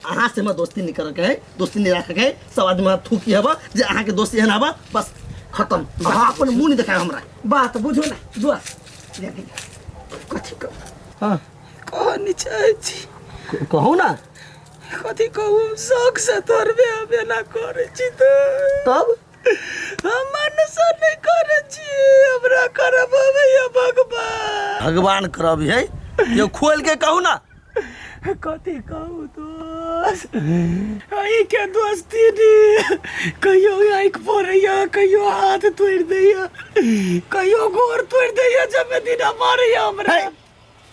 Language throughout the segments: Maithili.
अहाँ से हमरा दोस्ती नहीं करके है, दोस्ती नहीं रखे के है। सब आदमी हमरा थूकी हबा जे अहाँ के दोस्ती एहन हबा, बस खत्म। अहाँ अपन मुंह नहीं देखाय हमरा। बात बुझो ना दुआ कथी कहू? हाँ। कहऽ नहि चाहै छी। कहू ना। कथी कहू, हम शौक से तोड़बे हम एना करै छी तऽ तब हम मनसँ नहि करै छी, हमरा करब अबैया भगवान। भगवान करब है यो, खोल के कहू ना। कथी कहू दोस्त, अहीँके दोस्ती नी कहियो आँखि फोड़ैया, कहियो हाथ तोड़ि दैया, कहियो गोर तोड़ि दैया, जब दिना मारैया हमरा। हे,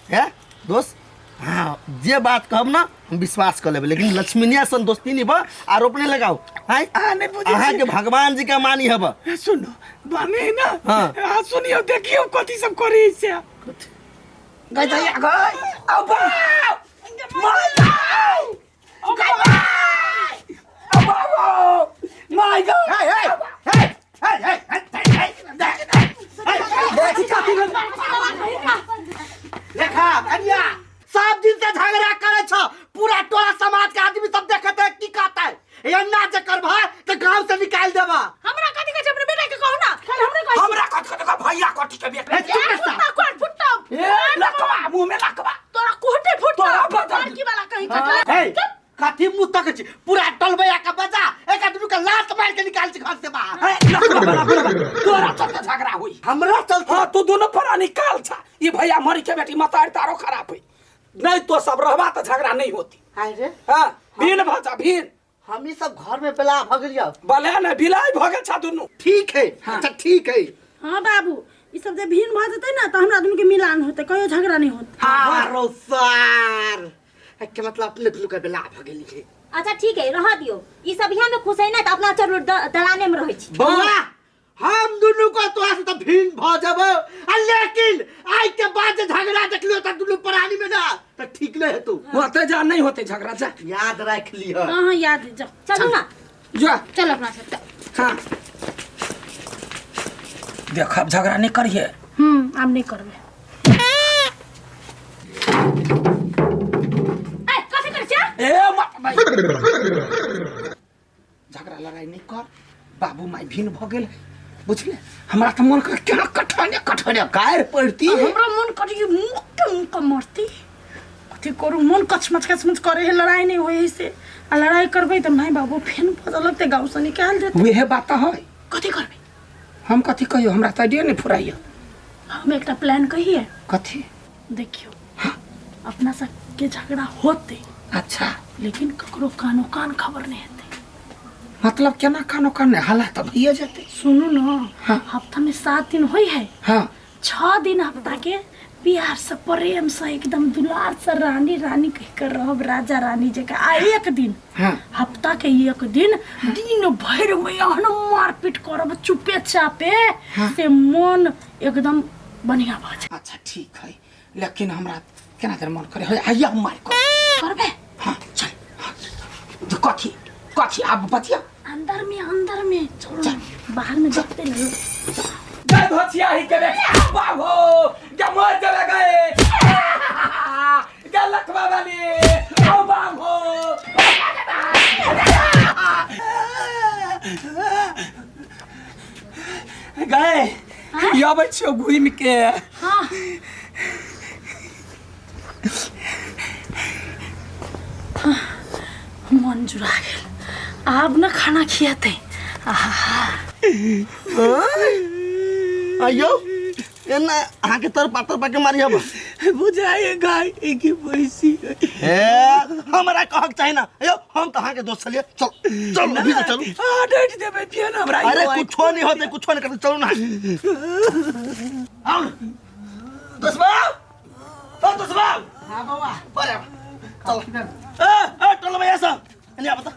हे दोस्त, हाँ जे बात कहब ना हम विश्वास कर लेबै, लेकिन लक्ष्मीनिया सन दोस्ती नहीं बा, आरोप नहीं लगाओ। हैं? अहाँ नहीं बुझै अहाँ के छी। भगवान जी के मानी हब। सुनो मानी है ना। हाँ। अहाँ सुनियो देखियो कथी सब करै छै। गई दैया गई आओ बा my गई आओ बाबू my गई। हे हे हे हे हे हे हे। देखी कथी भेल। देखा कन्या, सब दिन से झगड़ा करे छ, पूरा टोला समाज के आदमी सब देखते है की कहता है। एन्ना जे करबा तो गांव से निकाल देबा। हमरा कथी कहै छै, अपने बेटा के कहू ना। खाली हमरे कहै छै। हमरा कथी कथी कहै, भैया कथी के बेटा? ए, चुप रह सा। फुट्टा कोर फुट्टा। ए लकवा, मुंह में लकवा। तोरा कोहटे फुट्टा। तोरा बदल। लड़की वाला कहीं कटला। हे, कथी मुंह तक छी, पूरा टलबैया के बजा एक आदमी के लात मार के निकाल छी घर से बाहर। ए, लकवा बड़ा बड़ा। तोरा चलते झगड़ा होई। हमरा चलते? हाँ, तू दोनों प्राणी काल छा। ई भैया मरी के बेटी मतार तारो खराब है। नहीं तो सब रहबा तो झगड़ा नहीं होती। हाय रे। हाँ, भीन भऽ जा भीन। हम ई सब घर में बेला भऽ गेलियो। बले ने बिलाई भऽ गेल छा दुनू। ठीक है। हाँ। अच्छा ठीक है। हाँ बाबू, ई सब जे भीन भऽ जेतै ना तऽ हमरा दुनू के मिलान होतै, कहियो झगड़ा नहीं होतै। हाँ रो सार, के मतलब अपने दुनू के बेला भऽ गेली है। अच्छा ठीक है, रह दियो। ई सब यहाँ में खुश है ना तऽ अपना चलू दलाने में रहै छी। बौआ, हम दुनू को तोरा से तो भीन भ जबो, आ लेकिन आइ के बाद जे झगड़ा देखलियो त दुनू प्राणी में ना त ठीक नहीं हेतु। होते जा, नहीं होते झगड़ा, जा। याद रख लिह। हाँ हाँ याद है, जाओ। चलू ना। जा। चल अपना सब। हाँ देख, अब झगड़ा नहीं करिए। आब नहीं करबे। ए, कथी करै छियै? ए भाई, झगड़ा लड़ाई नहीं कर। बाबू माई भिन्न भ गेल बुझले। हमरा तऽ मन कर केना कठने कठने गारि पड़ती। हमरा मन करी मुँह के मुँह के मरती। कथी करू, मन कचमच कचमच करे है, लड़ाई नहीं होय से। आ लड़ाई करबै तऽ माय बाबू फेन बदल लगतै, गाँव से निकाल देतै। वएह बात तऽ है। कथी करबै? हम कथी कहियो, हमरा तऽ आइडिया नहीं फुराइया। हम एकटा प्लान कहिए। कथी? देखियो, अपना सबके झगड़ा होते। अच्छा। लेकिन ककरो कानो कान खबर नहीं हेतै। मतलब केना कानो कान नहीं, हालात तऽ भइए जेतै। सुनू न। हाँ। हफ्ता में 7 दिन होई है। हाँ। 6 दिन हफ्ता के प्यार से प्रेम से एकदम दुलार से रानी रानी कह कर रहब, राजा रानी जका। आ एक दिन, हाँ। हफ्ता के एक दिन दिन भरि में एहन मारपीट करब चुपे चापे, हाँ। से मन एकदम बढ़िया भऽ जाए। अच्छा ठीक है, लेकिन हमरा केना देर मन करे है आइया हम मार कर करबे। हाँ चल। हाँ। तो कथी कथी आब बतिया। अंदर में, अंदर में चलो ना, बाहर में देखते नहीं। जय धोचिया ही के बेटा बाबू के मर चले गए के लखवा वाली आओ बाबू। गए ई अबै छियौ घुमि के। हाँ। मन जुड़ा गेल, आब न खाना खियाते। आहा। आइयो एना अहाँ के तर पातर पाके मारी हब। बुझाए गाय एक पैसी। हे, हमरा कहक चाही ना। अयो हम त अहाँ के दोस्त छलिए। चल चल अभी तो चलू। आ डांट देबै फेर हमरा। अरे कुछो नहीं होते, कुछो नहीं करते, चलू ना। आओ दोस्त बाबू, ओ दोस्त बाबू। हां बाबा। पर चल। ए ए टोल भैया साहब, एने आब त,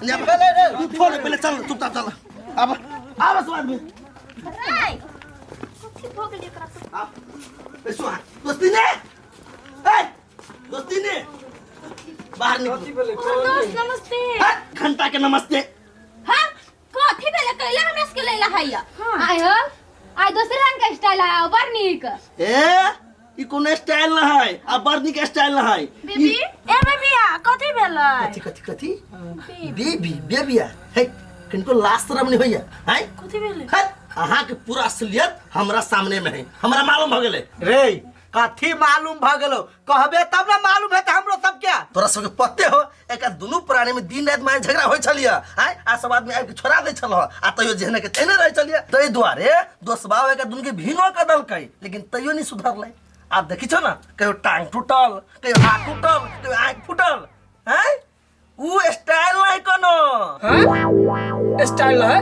एने आब। तू फोन पहिले चल, चुपचाप चल। आब आब सब आदमी। रे, कथी भऽ गेल एकरा सब? आब बैसू अहाँ। दोस्ती ने, ए दोस्ती ने, बाहर निकलू। दोस्त नमस्ते। हाँ, घंटा के नमस्ते। हाँ, कथी भेलै? कैला हमरा सबके लैला हैया? आय हो, आय दोसर रंग के स्टाइल आय, बड़ नीक। ए ई कोनो स्टाइल ना है, आ बड़ नीक स्टाइल ना है। बेबी, ए बेबिया, कथी भेलै? कथी कथी कथी? बेबी बेबिया हे किनको लाज शरम नहीं होइया हैं? कथी भेलै? है अहाँ के पूरा असलियत हमरा सामने में है, हमरा मालूम भ गेलै। रे कथी मालूम भ गेलो? कहबे तब ना मालूम है हमरो सब क्या। तोरा सबके पते हो एक दुनू प्राणी में दिन रात मारे झगड़ा होय छलिया आय, आ सब आदमी आबि के छोड़ा दै छल आ तैयो जेहने के तेहने रहै छलिया। ताहि दुआरे दोसबा एक दुनू के भीनो कऽ देलकै, लेकिन तैयो नहीं सुधरलै। आब देखी छौ ना, कहियो टांग टूटल, कहियो हाथ टूटल, कहियो आँखि फूटल हैं, ऊ स्टाइल नहीं कोनो हाँ? स्टाइल है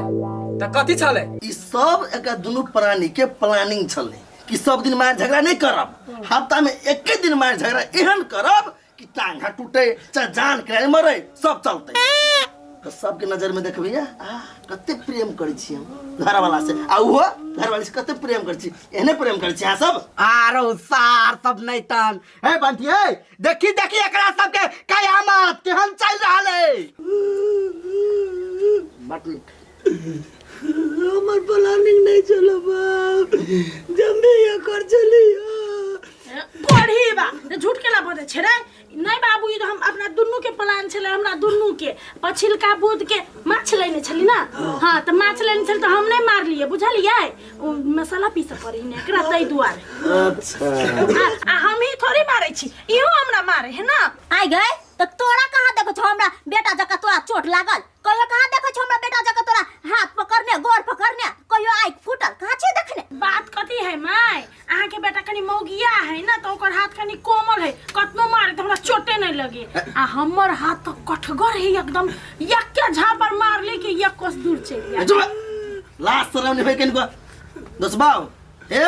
त कथी छलै? ई सब एक दुनू प्राणी के प्लानिंग छलै कि सब दिन मार झगड़ा नहीं करब, हफ्ता में एके दिन मार झगड़ा एहन करब कि टांग हाथ टूटे चाहे जान के मरे सब चलते। तो सबके नजर में देखबै आ कते प्रेम करै छी हम घरवाला से, आ उहो घरवाली से कते प्रेम करै छी, एहने प्रेम करै छी अहाँ सब। आरो सार सब नहीं तन हे बंटी हे, देखी देखी एकरा सबके कयामत केहन चल रहल है। बट हमर प्लानिंग नहीं चलो बाप, जम्मे ये कर चली। पढ़ी बा झूठ केना बजै छै रे? नहीं बाबू, ई हम अपना दुनू के प्लान छलै, हमरा दुनू के पछिलका बुध के माछ लेने छली ना। हाँ तऽ माछ लेने छली तऽ हम नहीं मारलियै, बुझलियै? ओ मसाला पीसऽ पड़ै ने एकरा, ताहि दुआरे। अच्छा। आ हम ही थोड़ी मारै छी, इहो हमरा मारे है ना। आइ गए तऽ तोरा कहाँ देखै छौ हमरा बेटा जकाँ तोरा चोट लागल? कहियो कहाँ देखै छौ हमरा बेटा जकाँ तोरा हाथ पकड़ने गोर पकड़ने, कहियो आँखि फूटल कहाँ छै देखने? बात कथी है माय, अहाँ के बेटा कनी मौगिया है ना, तो ओकर हाथ कनी कोमल है, कतनो मारे तो हमरा चोटे नहीं लगे। आ हमर हाथ तो कठगर है एकदम, यक्के झापर मारले कि एक कोस दूर चलि गया। लाज शरम नहीं होय कनिको दोसबाव, हे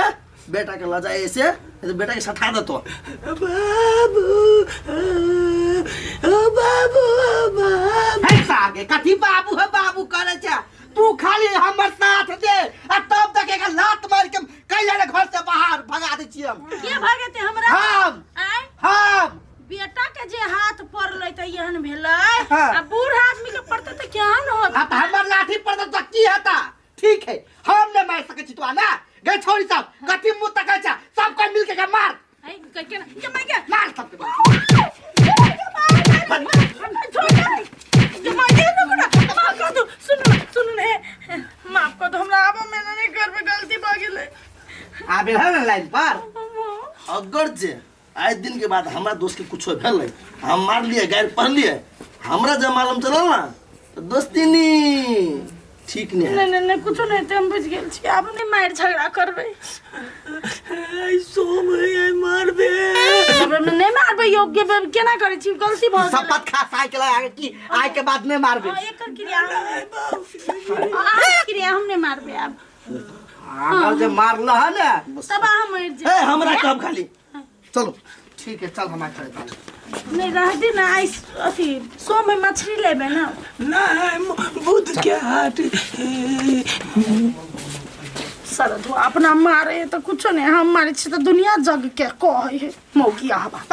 बेटा के लजा ऐसे तो बेटा के सठा देतो। बाबू ओ बाबू बाबू हे सागे कथी बाबू है बाबू करे छे तू, खाली हमर साथ दे आ तब तक एक लात मार के कैला ने घर से बाहर भगा दे छी हम। के भगेते हमरा? हम। आय हम। बेटा के जे हाथ पड़लै त एहन भेलै, हाँ। आ बूढ़ आदमी के पड़तै त केहन होत? आ त हमर लाठी पड़तै त की हेता? ठीक है, हम ने मार सकै छी तो ना गए छोरी सब कथी मुंह तकै छ, सबके मिल के मार। ऐ के के के मार के मार सबके। माफ कर दो हमरा, आब हम एना नहीं करबै, गलती भऽ गेलै। आबे है ना लाइन पर। अगर जे आइ दिन के बाद हमरा दोस्त के कुछो भेलै, हम मारलिए गारि पढ़लिए, हमरा जब मालूम चलल ना तो दोस्ती नी ठीक नहीं है। नहीं नहीं नहीं कुछो नहीं ते, हम बुझि गेल छी, आब नहीं मारि झगड़ा करबै। आई सोम है आई मारबे। नहीं मारबै योग्य बे, केना करै छी, गलती भऽ गेलै। शपथ खा साइकिल आगे की आइ के बाद नहीं मारबे। हाँ, एकर क्रिया हम क्रिया हम नहीं मारबै आब। अगर जे मारल है ना तब अहाँ मरि ए जायब। हमरा कहब खाली चलो ठीक है, चल हम चले चल। नहीं रह दे ना, आई अथी सोम में मछली लेबै ना। ना बुध के हाथ सर धो अपना मारे तो कुछो नहीं, हम मारे छी तो दुनिया जग के कहै है मौगी आबा।